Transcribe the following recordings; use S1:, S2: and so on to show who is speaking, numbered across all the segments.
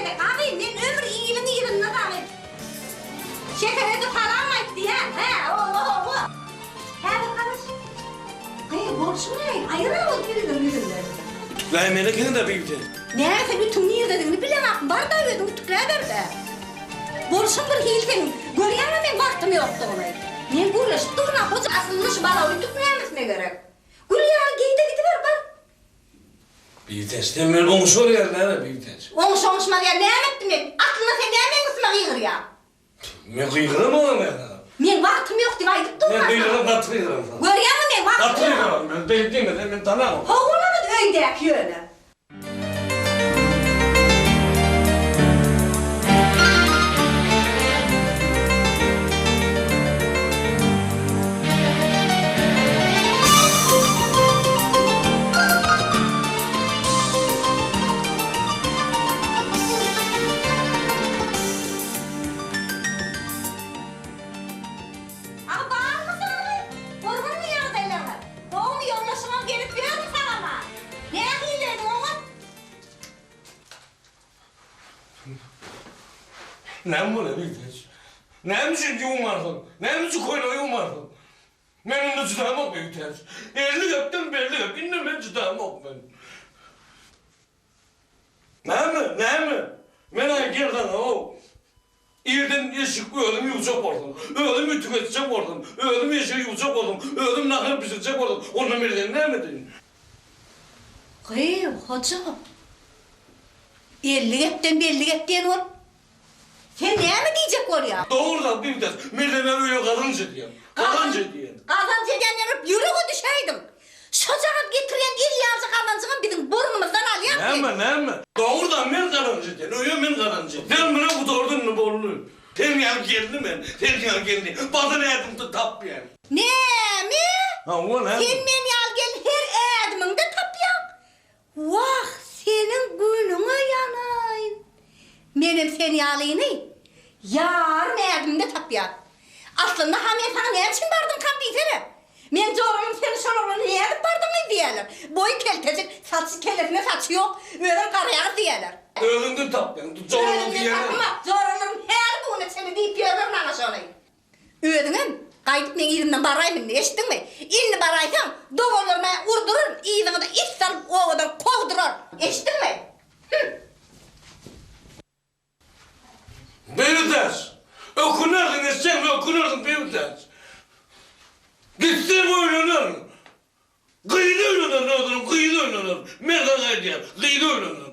S1: gezek. Agy, men ömür iliň yzynda dagy. Şekere-de salam aýt diýýän, hä, owa-owa. Häzir garaş. Gyz, bolşuň nähili? Aýyr-a ol ýüzüniň ýüzünden.
S2: Ütükläýmeli ekeniň-dä, Bibi sen.
S1: Nä, sen ütüň nirdedigini bileňakmy? Bar-da özüň ütükläber-dä. Bolşuň bir hili seniň. Görýäňmi meň wagtym ýokdugyny? Men gürleşip durun-a, hoja. Aslynda şu balaly ütük nämesine gerek? Gül ýaly geý-de gidiber, bar.
S2: Bibi sen meni oňuşar ýaly näme, Bibi
S1: Oňuş-oňuşmaz ýaly näme etdim men? Aslynda sen näme meň üstüme gygyrýaň?
S2: Men gygyramagam men saňa.
S1: Meň wagtym ýok diýip aýdyp durma
S2: Men gygyram gaty gygyram saňa.
S1: Görýäňmi meň wagtym
S2: ýok. Gaty gygyram men beýle diýme sen meni tanaňok.
S1: Howlumyz öýdäki ýöne. Aga barmy saglyk? Gurgunmy ýagdaýlaryňyz? Gowumy ýoldaşyňam gelip ýörmi sagama? Nähili özüň oňat?
S2: Näme bolýar Ildeş? Näme üçin ýuwmarsyň? Näme üçin köýnegi ýuwmarsyň? Men indi çydamok Ildeş. 50 gepden belli gep. Indi men çydamok men. Näme? Näme? Men aýdýan saňa how. Irden eşik özüm ýuwjak bolsam, özüm ütük etjek bolsam, özüm eşigi ýuwjak bolsam, özüm nahar bişirjek bolsam, onda men seni näme edeýin?
S1: Gyýw, hoja. 50 gepden belli gep diýen bolup, sen näme diýjek bolýaň?
S2: Dogry zat diýip, men senden öýe gazanç edýän. Gazanç edýän.
S1: Gazanç edýän ýaly ýürege düşäýdiň. Şojagaz getirýän el ýalyja gazanjyňam biziň burnumyzdan alýaň sen.
S2: Näme, näme? Dogrudan men gazanç edýän, öýe men gazanç edýän. Sen bilen gutardy indi boldy. Sen ýaly gelni men, sen ýaly gelni basan ädimde tapýan.
S1: Näme?
S2: Hawa, näme?
S1: Sen men ýaly gelni her ädimiňde tapýaň? Wah, seniň günüňe ýanaýyn. Menem sen ýalyny ýarym ädimde tapýan. Aslynda-ha men saňa näme üçin bardymkam diýsene. Meň joramam sen şol oglana nädip bardyňyz diýýärler. Boýy keltejik, saçy kellesinde saçy ýok, özem garaýagyz diýýärler.
S2: Özüňden tapýaň, joralar
S1: Özümden
S2: diýýärler.
S1: tapma, joralarym häli bu güne çenli diýip ýörler maňa şony. Özüňem gaýdyp meň yzymdan baraýma indi, eşitdiňmi? Indi baraýsaň, doganlaryma urduraryn, yzyňa-da it salyp obadan kowduraryn. Eşitdiňmi? Hüm!
S2: Beýbitäç! Ökünersiň, eşitýäňmi, ökünersiň, Beýbitäç! Gitseň öýlenerin. Gyzy öýlenerin özüniň, gyzy öýlenerin. Men saňa aýdýan, gyzy öýlenerin.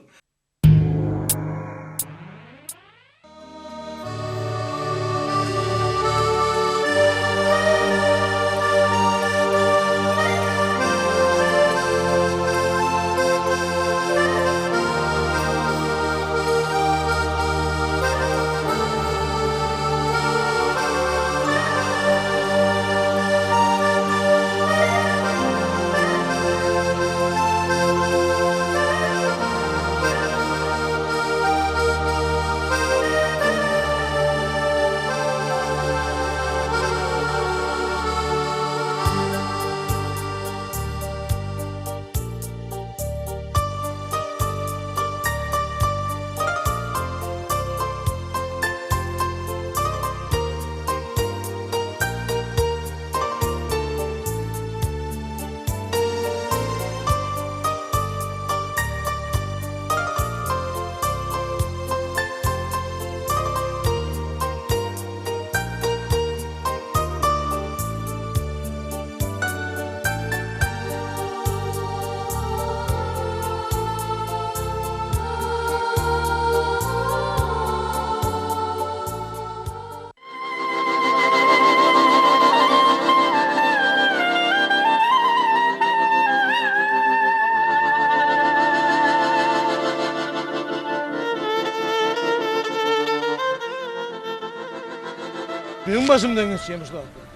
S2: Meň başymdan geçýämiş zatlar.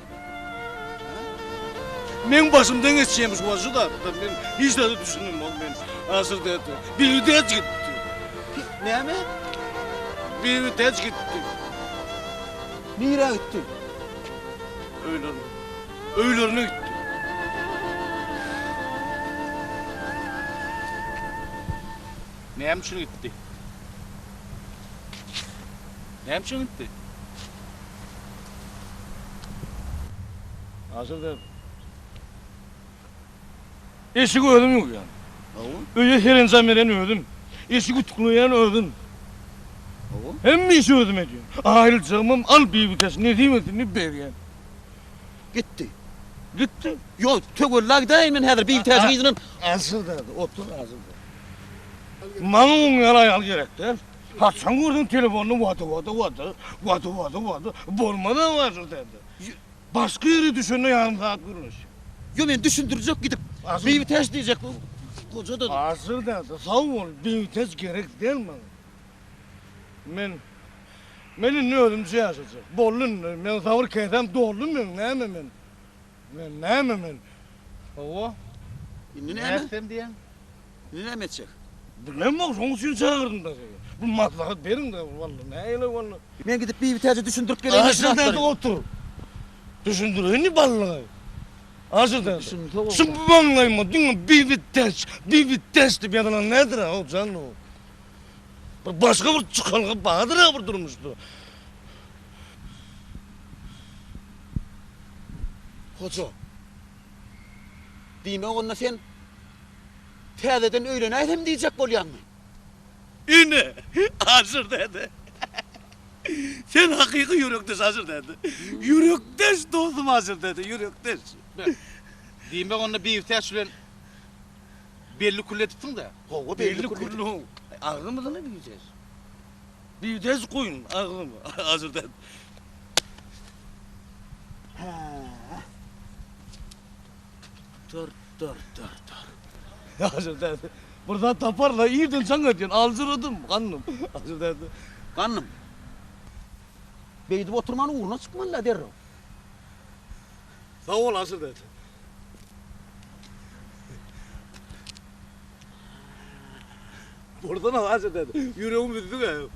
S2: Meň başymdan geçýämiş şu zatlar. Men hiç zada düşünemok men. Asyr däde. Bibi täç gitdi.
S3: Näme?
S2: Bibi täç gitdi.
S3: Nirä gitdi?
S2: Öýlerine. Öýlerine gitdi.
S3: Näme üçin gitdi?
S4: Näme üçin gitdi?
S2: Aşyr däde. Eşigi özüm ýuwýan. Öýe serenjam beren özüm. Eşik ütükleýän özüm. Hemme işi özüm edýän. Aýryljagymam al Bibitäç nesip etsin diýip berýän.
S3: Gitdi.
S2: Gitdi.
S3: Ýok, töwella gidäýin men häzir Bibitäjiň yzyndan.
S2: Aşyr däde, otur Aşyr däde. Maňa oň ýaly aýal gerek däl. Haçan gördüň telefonda wada wada wada, wada wada wada. Bolmaz-a Aşyr däde. Başga ýere düşende ýarym sagat gürleşýär.
S3: Ýo men düşündirjek gidip. Bibitäç diýjek goja-da.
S2: Aşyr däde sag bol, Bibitäç gerek däl maňa. Men Men indi özümçe ýaşajak. Boldy indi. Meň sabyr käsäm doldy meň. Näme men? Men näme men?
S4: Hawa.
S3: Indi näme?
S4: Nätsem diýýäň?
S3: Indi näme etjek?
S2: Bilemok, şoň üçin çagyrdym-da sizi. Bir maslahat beriň-dä, walla, nähili walla.
S3: Men gidip Bibitäje düşündirip geleýin şu
S2: Aşyr däde
S3: zatlary.
S2: otur. Düşündireýin ballygy. Aşyr däde.
S3: Düşünse
S2: Şu maňlaýyma diňe Bibitäç, Bibitäç diýip ýazylan nädir-ä, o jan o. Bir başga bir çykalga bardyr-a bir durmuşda.
S3: Hoja. Diýmek onda sen täzeden öýlenäýsem diýjek bolýaňmy?
S2: Ine, Aşyr däde. Sen hakyky ýürekdeş Aşyr däde. Ýürekdeş dostum Aşyr däde, ýürekdeş.
S4: Diýmek onda Bibitäç bilen belli külli edipsiň-dä?
S3: Hawa, belli
S2: külli. Agzymyzyny Bibitäç. Bibitäç goýun agzymy Aşyr däde.
S3: Hä.
S4: Dur, dur, dur, dur.
S2: Aşyr däde, bir zat tapar-la, irden jaň edýän, aljyradym, gandym. Aşyr däde.
S3: Gandym. Beýdip oturman ugruna çykmaly-la derrew.
S2: Sag bol, Aşyr däde. Borsana, Aşyr däde, ýüregimi üzdüň-ä.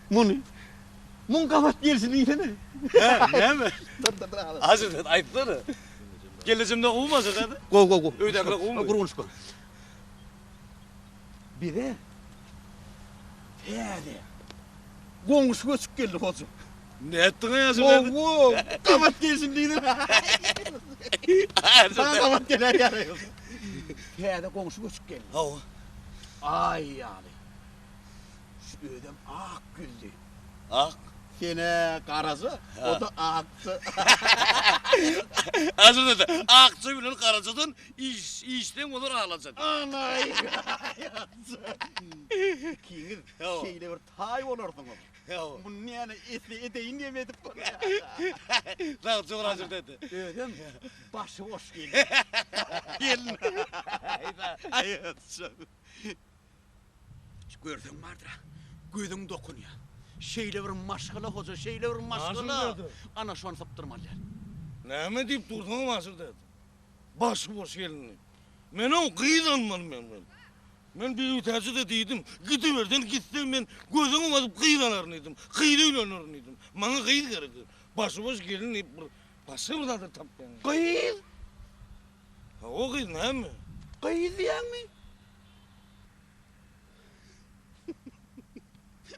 S3: Muny. Muň gabat gelşini diýsene.
S2: Hä, näme? Aşyr däde, aýtsana. Gelejemde gowumy Aşyr däde?
S3: Gowy, gowy, gowy.
S2: Öýdäkiler gowumy?
S3: Gurgunçka. Bize täze goňşy göçüp geldi hoja.
S2: Nätdiň-aý Aşyr däde?
S3: Gowy, gabat gelşini diýsene. Saňa gabat geler ýaly. Täze goňşy göçüp geldi.
S2: Hawa.
S3: Aý ýaly. Şu özem ak ýüzli.
S2: Ak?
S3: Sen-ä garaja, o-da akja.
S2: Aşyr däde, akja bilen garajadan iş, işleň bolar alaja.
S3: Anaý, akja. Ikiňiz şeýle bir taý bolarsyňyz. Muny näme esli edeýin diýip edip bolýar.
S2: Sag bol Aşyr däde.
S3: Özem başy boş gelin.
S2: Gelin. Aý, akja.
S3: Görseň bardyr-a, gözüň dokunýar. Şeýle bir maşgala hoja, şeýle bir maşgala. Ana şony sypdyrmaly däl.
S2: Näme diýip dursuňam Aşyr däde? Başy boş gelin diýip. Men-ow gyz almaly men men. Men Bibitäje-de diýdim, gidiber sen gitseň men gözüňi basyp gyz alaryn diýdim. Gyz öýlenerin diýdim. Maňa gyz gerek diýdim. Başy boş gelin diýip bir başga bir zatlar tapýaň.
S3: Gyz?
S2: Hawa gyz näme?
S3: Gyz diýýäňmi?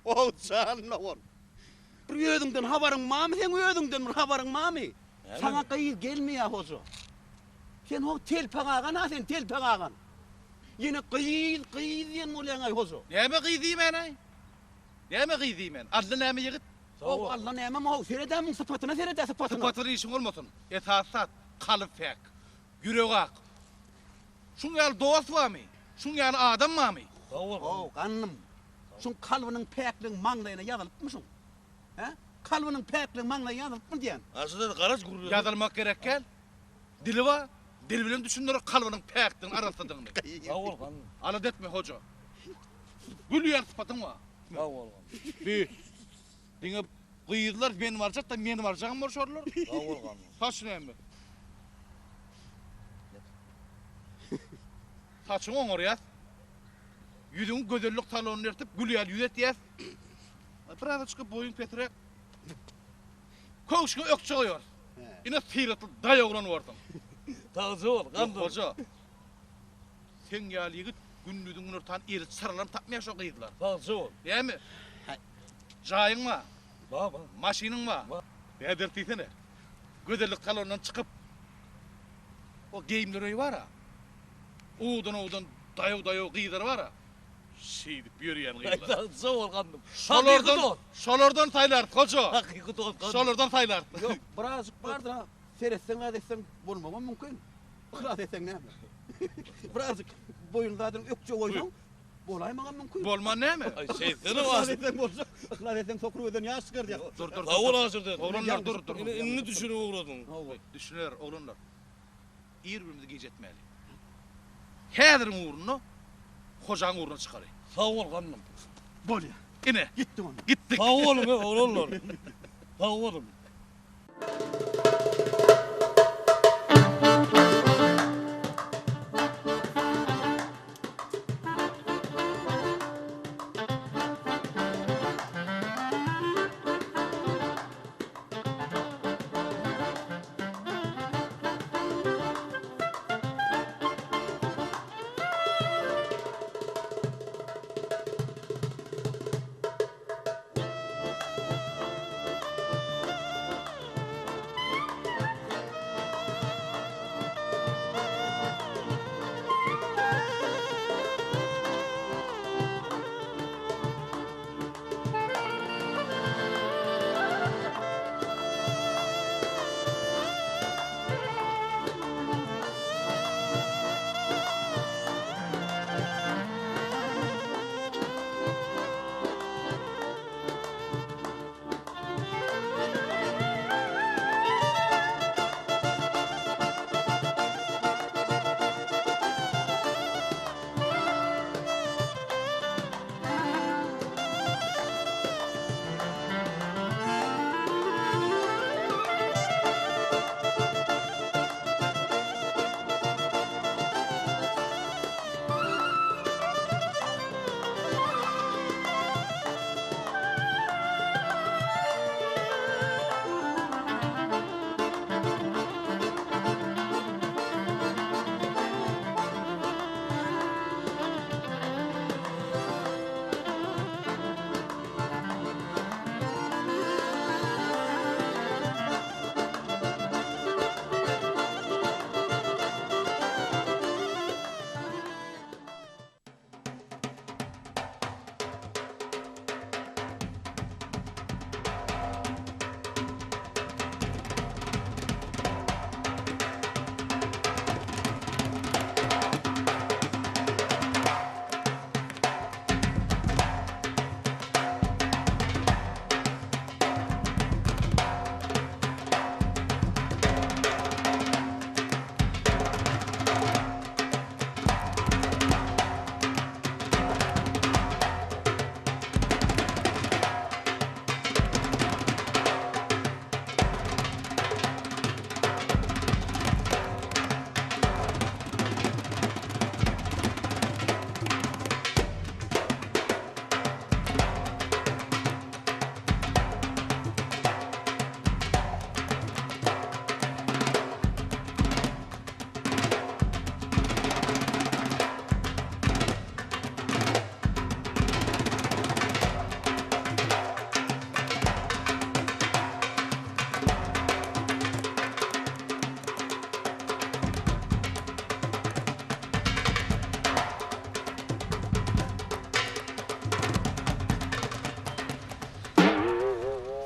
S3: Ow jan dogan. Bir özüňden habaryň barmy seň özüňden bir habaryň barmy? Saňa gyz gelmeýär hoja. Sen ho telpek agan ha sen telpek agan. Ýene gyz gyz diýen bolýaň aý hoja.
S4: Näme gyz diýmän aý? Näme gyz diýmän? Alla näme ýigit?
S3: Ow alla näme how seredä muň sypatyna seredä sypatyna.
S4: Sypatyna işiň bolmasyn. Esasy zat kalby päk. Ýüregi ak. Şuň ýaly dost barmy? Şuň ýaly adam barmy?
S2: Sag bol.
S3: How, gandym. Şuň kalbynyň päkligi maňlaýyna ýazylypmy şuň? Hä? Kalbynyň päkligi maňlaýyna ýazylypmy diýýän?
S2: Aşyr däde garaş gürrüňe.
S4: Ýazylmak gerek däl. Dili bar. Dil bilen düşündir kalbynyň päkdigini, arassadygyny.
S2: Sag bol, gandym.
S4: Alada etme, hoja. Gül ýaly sypatyň bar.
S2: Sag bol, gandym.
S4: Bi, diňe gyzlar men barjak-da, men barjagam bolşarlar.
S2: Sag bol, gandym.
S4: Saç näme? Saçyňy oňarýas. Ýüzüňi gözellik salonyna eltip, gül ýaly ýüz etýäs. Birazajyk boýuň pesräk. Köwşüňe ökje goýarys. Ine syratly daý oglan borsuň.
S2: Sagja bol, Gandym.
S4: Hoja. Seň ýaly ýigit. Gündiziň günortan eli çyralam tapmaýar şo gyzlar.
S2: Sagja bol.
S4: Näme? Jaýyň bar?
S2: Bar, bar.
S4: Maşynyň bar?
S2: Bar.
S4: Näder diýsene. Gözellik salonyndan çykyp, o geýimler öýi bar-a. Owadan-owadan daýaw-daýaw gyzlar bar-a. Şeýdip ýörýän gyzlar.
S2: Sagja bol gandym.
S4: Şolardan, şolardan saýlarys goja.
S2: Hakyky dost gandym.
S4: Şolardan saýlarys.
S3: Ýok, birazjyk bardyr-a. Seretseň zat etseň bolmagam mümkin. Yhlas etseň näme? Birazjyk boýun zadyny ökje goýsaň bolaýmagam mümkin.
S4: Bolman näme?
S2: Aý şeýtsene
S3: Yhlas
S2: Aşyr.
S3: etseň boljak. Yhlas etseň sokur gözden ýaş çykar diýýär.
S4: Dur, dur,
S2: Sag bol
S4: dur.
S2: Aşyr däde.
S4: Oglanlar dur, dur.
S2: Ine indi düşünip ugradyň.
S3: Hawa.
S4: Düşüner oglanlar. Ir birimizi gijä etmäli. Häziriň ugrunda Hojaň ugruna çykaly.
S2: Sag bol gandym.
S3: Bolýar.
S4: Ine.
S3: Gitdik onda.
S4: Gitdik.
S2: Sag boluň oglanlar. Sag boluň.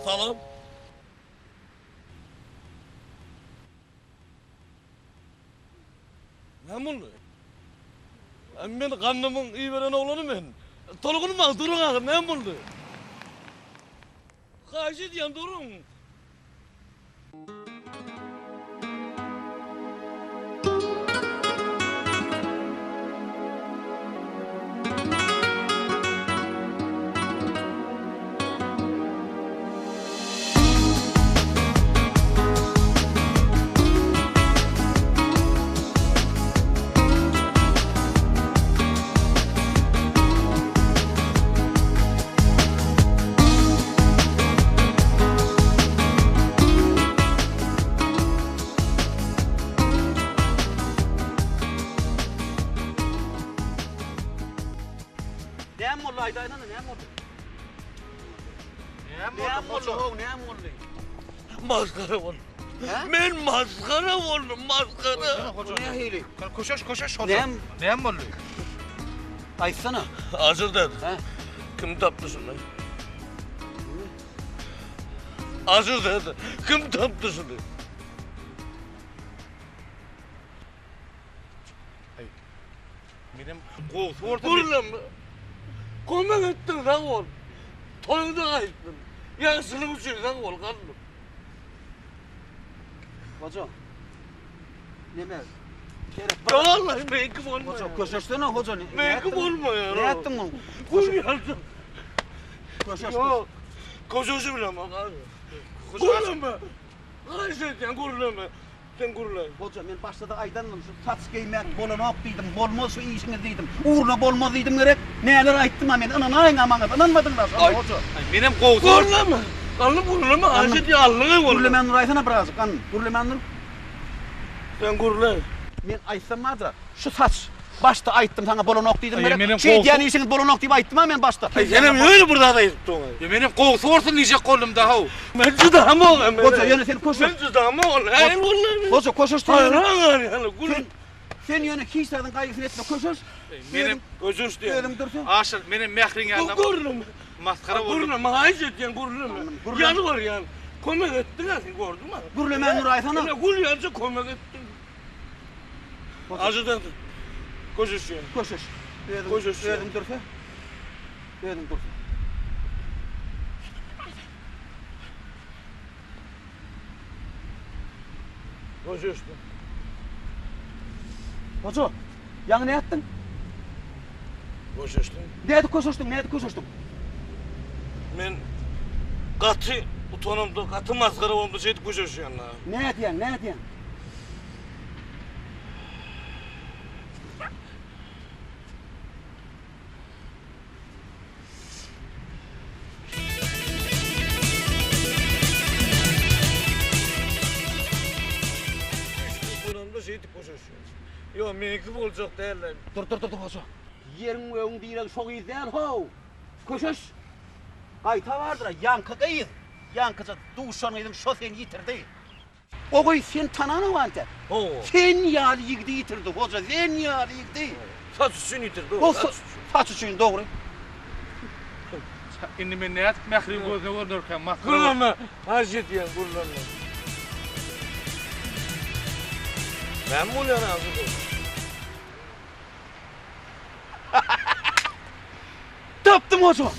S2: Salam. Näme boldy? Men gandymyň iberen oglany men. Tolgunmaň, duruň ahyr, näme boldy? Haýyş edýän, duruň.
S3: Näme boldy aýdaýsana näme boldy?
S4: Näme
S3: Näme boldy how näme boldy?
S2: Masgara boldum. Men masgara boldum, masgara.
S3: Bu nähili?
S4: Köşeş, köşeş hoja.
S3: Näme?
S4: Näme boldy?
S3: Aýtsana.
S2: Aşyr däde.
S3: Hä?
S2: Kim tapdy şuny? Aşyr däde, kim tapdy şuny?
S4: Menem gowsy bolsa.
S2: Gürleme. Kömek etdiň sag bol. Toýuňda gaýtdym. Ýagşylyk üçin sag bol galdym.
S3: Hoja. Neme? Gerek.
S2: Vallahi meňki bolmaýar.
S3: Hoja köşeşsene hoja.
S2: Meňki bolmaýar.
S3: Ne etdiň oň?
S2: Gül ýaldy.
S3: Köşeş.
S2: Ýok. Köşeşi bilemok abi. Gürleme. Haýyş edýän gürleme. Sen gürle.
S3: Hoja men başda-da aýdandym şu saç geýmek bolanok diýdim. Bolmaz şu işiňiz diýdim. Ugruna bolmaz diýdim gerek. Näler aýtdym-a men ynanaýyň-a maňa. Ynanmadyňlar şonda hoja.
S4: Menem gowsy bolsa.
S2: Gürleme. Gallym gürleme. Haýyş edýän alnyňy bolma.
S3: Gürlemän duraýsana birazjyk. Gallym gürlemän dur.
S2: Sen gürle.
S3: Men aýtsam bardyr-a, şu saç başda aýtdym saňa bolanok diýdim gerek.
S4: Menem
S3: Şeýdýän işiňiz bolanok diýip aýtdym-a men başda.
S2: Senem ýöne bir zat aýdyp durň.
S4: Ýa menem gowsy bolsun diýjek boldum da-how.
S2: Men çydamok men.
S3: Hoja ýöne sen köşeş.
S2: Men çydamok. Nähili boldy?
S3: Hoja köşeş sen ýöne.
S2: Haýran galýan. Gül.
S3: Sen ýöne hiç zadyň gaýgysyny etme köşeş.
S4: Menem
S2: köşeş diýýän.
S3: Özüň dursun.
S4: Aşyr menem Mähriň ýanyna.
S2: Gürleme.
S4: Masgara boldum.
S2: Gürleme haýyş edýän gürleme. Ýalbarýan. Kömek etdiň-ä sen gördüňmi?
S3: Gürlemän duraýsana.
S2: Ine gül ýalyja kömek etdiň. Ajydan köşeşýän.
S3: Köşeş. Özüň
S2: Köşeşýän.
S3: Özüň dürse. Özüň dürse.
S2: Köşeşdim.
S3: Hoja, ýaňy nätdiň?
S2: Köşeşdim.
S3: Nädip köşeşdiň, nädip köşeşdiň?
S2: Men gaty utanamda, gaty masgara bolumda şeýdip köşeşýän.
S3: Nädýäň, nädýäň?
S2: Utanamda şeýdip köşeşýän. Ýok, meňki boljak däl-le.
S3: Dur, dur, dur, hoja. Ýeriň gögüň diregi şo gyz däl, how! Köşeş! Gaýta bardyr-a, ýaňky gyz, ýaňkyja duşan gyzyň şo seni ýitirdi. O gyz seni tananok entek.
S2: Hawa.
S3: Sen ýaly ýigidi ýitirdi, hoja, sen ýaly ýigidi.
S2: Saç üçin ýitirdi o, saç üçin.
S3: Saç üçin, dogry.
S4: Indi men nädip Mähriň gözüne görünerkäm, masgara bolup.
S2: Gürleme, haýyş edýän, gürleme. Näme bolýar agzy?
S3: Tapdym hoja!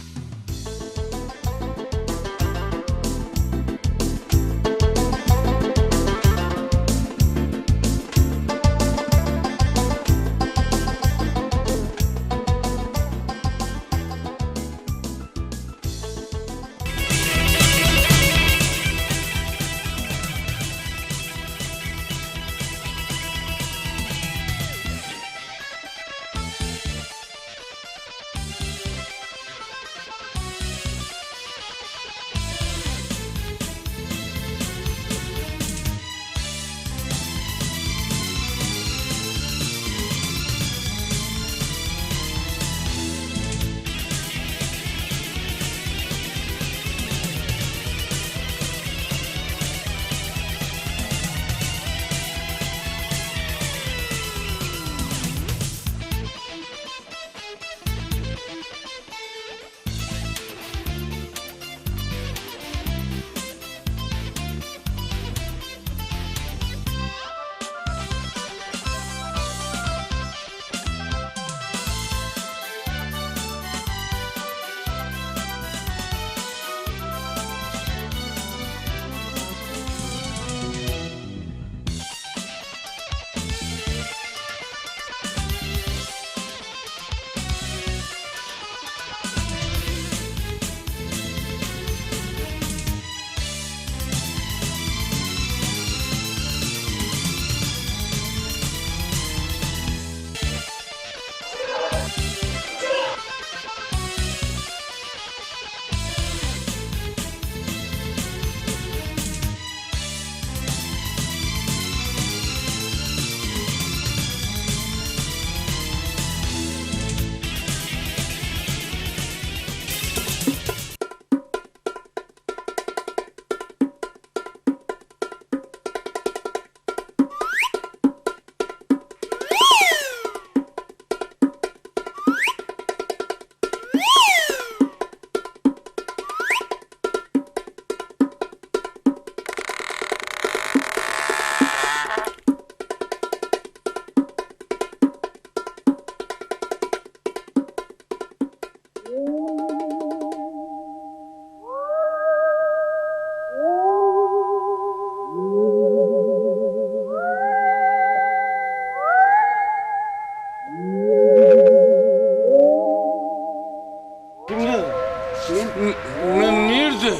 S2: Men nirde?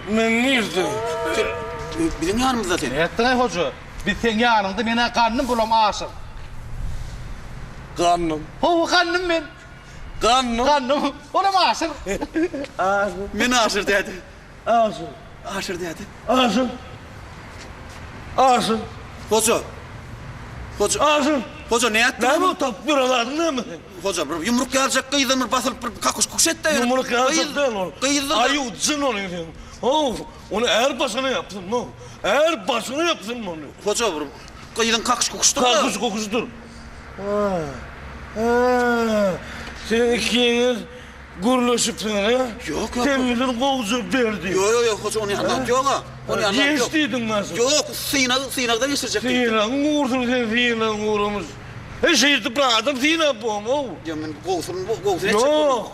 S2: Men nirde?
S3: Sen biziň ýanymyzda sen.
S4: Nätdiň-aý hoja? Biz seň ýanyňda, men-ä gannym, bulam aşyr.
S2: Gannym.
S4: Hawa, gannym men.
S2: Gannym.
S4: Gannym. Olam aşyr.
S2: Aşyr.
S3: Men aşyr däde.
S2: Aşyr.
S3: Aşyr däde.
S2: Aşyr. Aşyr.
S3: Hoja. Hoja.
S2: Aşyr.
S3: Hoja nätdiň?
S2: Näme tapyp ýören zadyň näme seň?
S3: Hoja bir ýumruk ýaljak gyzdan bir basylyp bir kakuş-kukuş et-de.
S2: Ýumruk ýaljak däl ol.
S3: Gyzdyr.
S2: Aýuw jyn ol sen. How, ony är başyna ýapsyn, how. Är başyna ýapsyn ony.
S3: Hoja bir gyzyň kakuş-kukuşdyr-da.
S2: Kakuş-kukuşdyr. Ha. Ha. Siziň ikiňiz gürleşipsiňiz, hä?
S3: Ýok, ýok.
S2: Sen bilen gowja berdi.
S3: Ýok, ýok, ýok, hoja ony ýaly ýok-a. Ony ýaly
S2: Geç
S3: ýok.
S2: diýdiň maňa.
S3: Ýok, synag, synagdan geçirjek diýdim.
S2: Synagyň gursun sen synagyň guramyş. He şeýdip bir adam synap bolma-ow.
S3: Ýok, men gowusyny, gowusyny etjek.
S2: Ýok.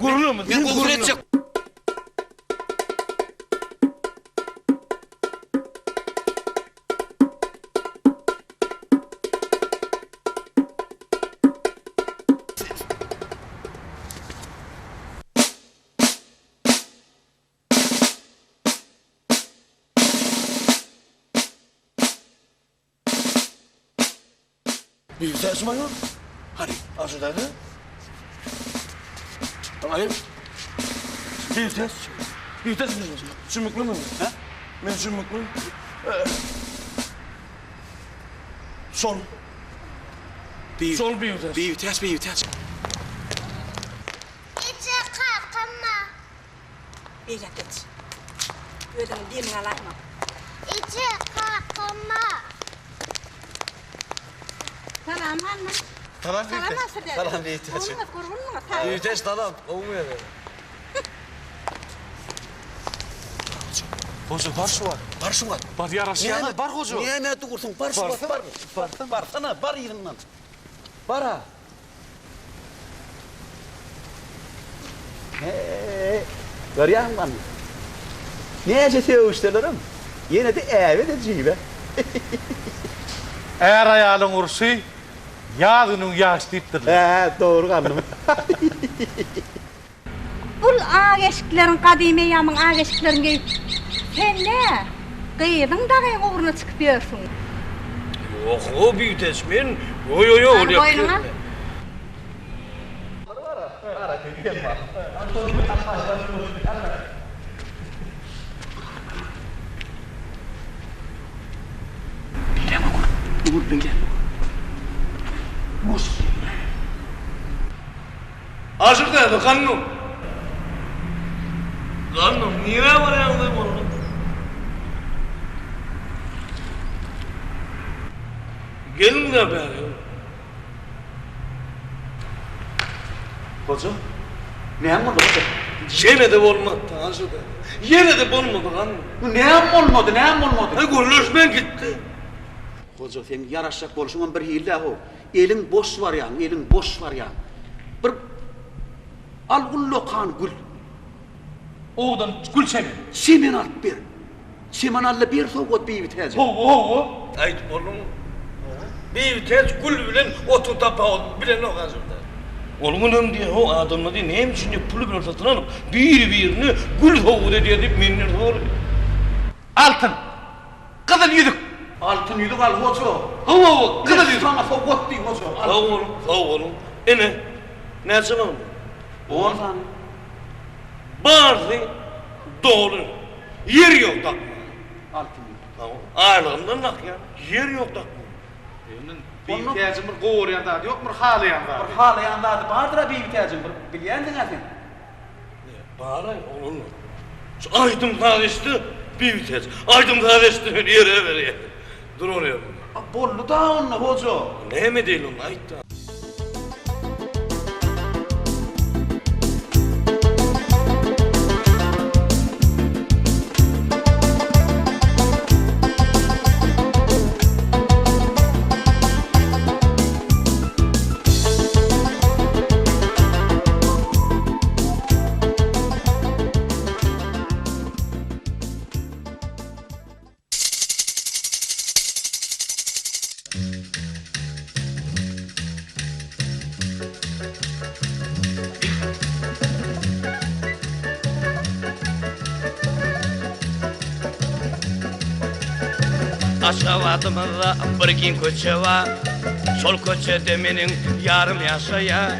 S2: Gürleme.
S3: Men gowusyny etjek.
S2: Bilgisayar maýor.
S3: Hany?
S2: Aşyrdaýdy. Aýy. Bilgisayar. Bilgisayar çümüklü mü?
S3: He?
S2: Men çümüklü. Sol. Sol bilgisayar.
S3: Bilgisayar, bilgisayar.
S5: Eje kakama.
S1: Beýläk geç. Özüňi demiňe alaýma.
S5: Eje kakama.
S1: Salam Hanna.
S2: Salam
S1: Salam Aşyr däde.
S2: Salam Beýtäç.
S1: Gowuňyz, gurgunmyňyz? Sag boluň.
S2: Beýtäç salam. Gowumy ýagdaý? Hoja bar şu wagt.
S3: Bar şu wagt.
S4: Bar ýaraşýana bar hoja.
S3: Näme dursuň? Bar şu wagt bar.
S4: Barsana.
S3: Barsana, bar yzyndan. Bar-a. He-e-e, görýäňmi gany? Näçe sögüşselerem, ýene-de äbe-de jüýbe.
S4: Är-aýalyň urşy ýaz günüň ýagyşy diýipdirler.
S3: Hä, dogry ganym.
S1: Bul ak eşikleriň gadymy eýýamyň ak eşiklerini geýip, sen nä, gyzyň dagyň ugruna çykyp ýörsüň?
S2: Ýok-ow, Biwtäç, men, ýo-ýo-ýo, ol
S1: Hany boýnuňa.
S2: Aşyr däde, Gandym. Gandym, nirä barýaň sen boldy? Geliň-dä bäri.
S3: Hoja, näme boldy, hoja?
S2: Ýene-de bolmady, Aşyr däde. Ýene-de bolmady, Gandym.
S3: Näme bolmady, näme bolmady?
S2: Aý, gürleşmän gitdi.
S3: Hoja, seň ýaraşjak bolşuňam birhili-dä how. Eliň boş barýaň, eliň boş barýaň. Bir al ullakan gül.
S4: Owadan gül çemen.
S3: Çemen alyp ber. Çemen al-da ber sowgat Bibitäje.
S4: Hawa, hawa.
S2: Aýdyp bolduňmy? Bibitäç gül bilen otuň tapawudyny bilenok hazirde. Ol günem diýýär, ho adamlar diýýär, näme üçin diýýär, puly bilen satyn alyp, biri-birine gül sowgat edýär diýip menden soraýar.
S4: Altyn. Gyzyl ýüzük.
S3: Altyn ýüzük al hoja.
S2: Hawa hawa, gyzyl ýüzük.
S3: Saňa sowgat diý hoja.
S2: Sag boluň, sag boluň. Ine, näçe barmy?
S3: On sany.
S2: Barsy doly. Ýer ýok dakmaga.
S3: Altyn ýüzük.
S2: Hawa, aýlygymdan dakýan. Ýer ýok dakmaga.
S4: Indi Bibitäjiň bir gowy görýän zady ýokmy, bir halaýan zady?
S3: Bir halaýan zady bardyr-a Bibitäjiň, bir bilýänsiň-ä sen.
S2: Bar-aý, oglanlar. Şu aýdym-saz eşitse, Bibitäç, aýdym-saz eşitse meni ýere berýär. Dur ol ýerinde.
S3: A boldy-da onda, hoja.
S2: Näme edeýin onda, aýt-da. Aşgabadymyzda bir giň köçe bar. Şol köçede meniň ýarym ýaşaýar.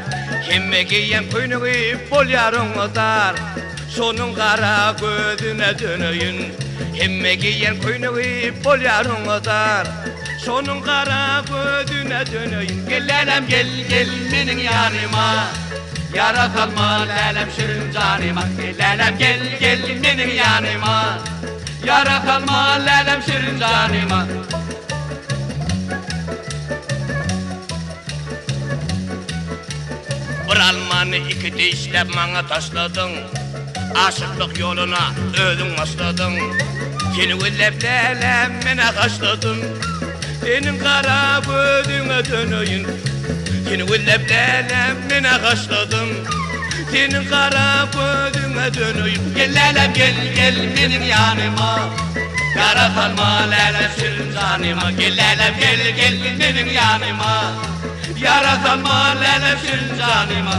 S2: Hemme geýýän köýnegi bolýar oňa dar. Şonuň gara gözüne döneýin. Hemme geýýän köýnegi bolýar oňa dar. Şonuň gara gözüne döneýin. Gel lälem gel, gel meniň ýanyma. Ýara salma lälem şirin janyma. Gel lälem gel, gel meniň ýanyma. Ýara salma lälem şirin janyma. Bir almany iki dişläp maňa taşladyň, Aşyklyk ýoluna özüň başladyň. Seni gözläp lälem men-ä haşladym, Seniň gara gözüňe döneýin. Seni gözläp lälem men-ä haşladym, Seniň gara gözüňe döneýin. Gel lälem gel, gel meniň ýanyma, Ýara salma lälem şirin janyma. Gel lälem gel, gel meniň ýanyma. Ýara salma lälem şirin janyma.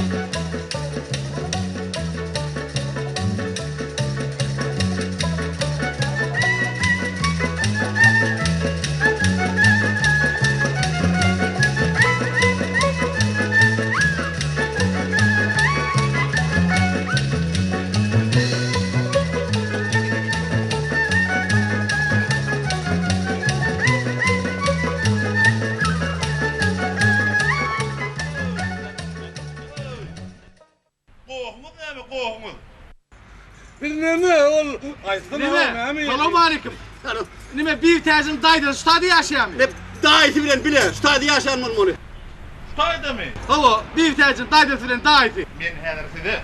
S4: Gohuňyz näme, gohuňyz?
S2: Bir neme ol aýtsana
S4: Neme?
S2: näme?
S4: Salowmaleýkim. Neme bir täjiň daýzasy şu taýda ýaşaýarmy?
S3: Ne daýysy bilen bile şu taýda ýaşaýan bolmaly.
S4: Şu taýdamy? Hawa, bir täjiň daýzasy bilen daýysy. Men häzir size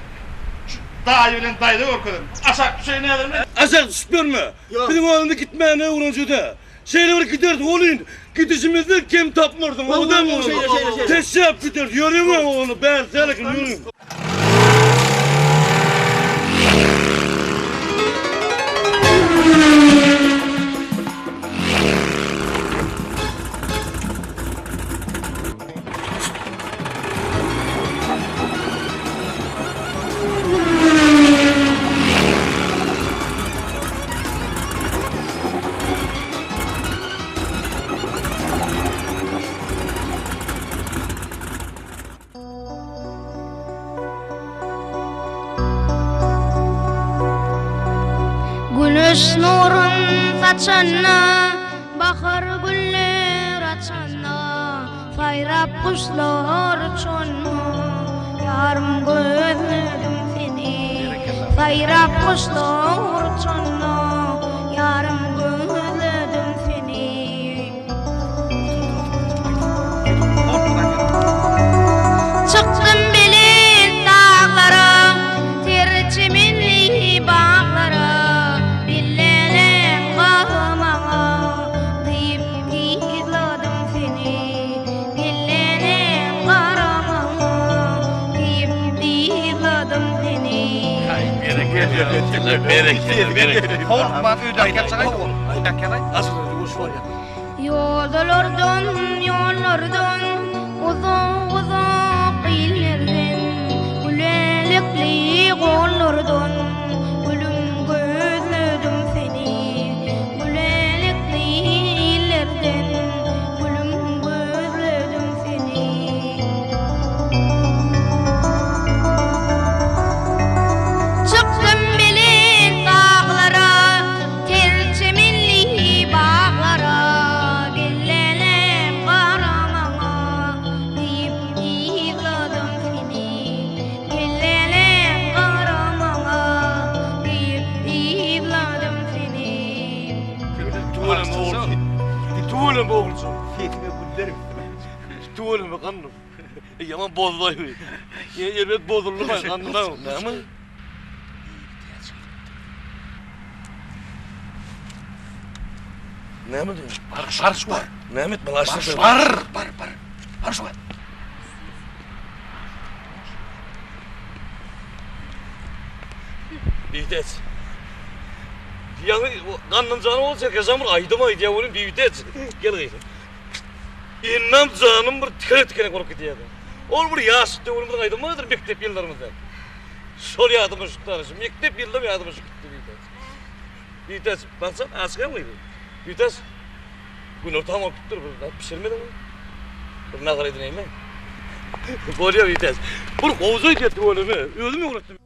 S4: şu daýy bilen daýza görkezerin. Aşak düşeýin häzir men.
S2: Aşak düşüp ýörme. Biziň oglanymyz gitmäni öwrenjede. Şeýle bir gideris welin, gidişimizden kem tapmarsyň, owadan bolar. Teşşäp gideris, ýörüň oglan, bäri däl eken, ýörüň.
S5: Güneş nurun saçanda, bahar güller açanda, saýrap guşlar uçanda, ýarym gözledim seni. Saýrap guşlar uçanda, ýarym gözledim seni. Çykdym belent daglara, ter çemenli baglara, Bellenen gamaňa diýip yzladym seni. Bellenen garamaňa diýip yzladym seni.
S2: Berekella, berekella, berekella.
S4: Howlukman öýdäki ýatjak aýt oglum. Öýdäki ýat aýt.
S5: Ýodalardan, ýollardan, uzak-uzak illerden, Gülälekli gollardan, gülüm gözledim seni. Gülälekli illerden, gülüm gözledim seni. Çykdym belent daglara, Ter çemenli baglara, Gellenem gara maňa, Diýip yzladym seni. Gellenem gara maňa, Diýip yzladym seni.
S2: Tüweleme oguljan. Tüweleme oguljan.
S3: Sesiňe güllerim.
S2: Tüweleme gandym. Ýaman bozlaý. Erbet bozuldy gandym. Näme? Näme diýýän?
S4: Bar, bar, şu bar.
S2: Näme etmeli? Açsana.
S4: Bar, bar, bar. Bar şu bar.
S2: Bibitäç. Ýaňy Gandym jany bolsa Çerkezjan bir aýdym aýdýar welin Bibitäç. Gel gyzym. Indem janym bir tikenek-tikenek bolup gidýärdi. Ol bir ýaşlyk döwrümiziň aýdymy bardyr mekdep ýyllarymyzda. Şol ýadyma düşüpdi ana şu mekdep ýyllam ýadyma düşüp gitdi Bibitäç. Bibitäç, baksana açyk hem gyzy. Bibitäç. Günortan bolupdyr, bir zat bişirmediňmi? Bir nahar edineýinmi? Bolýar Witez. Bir gowja edýär tüweleme. Özüm öwretdim.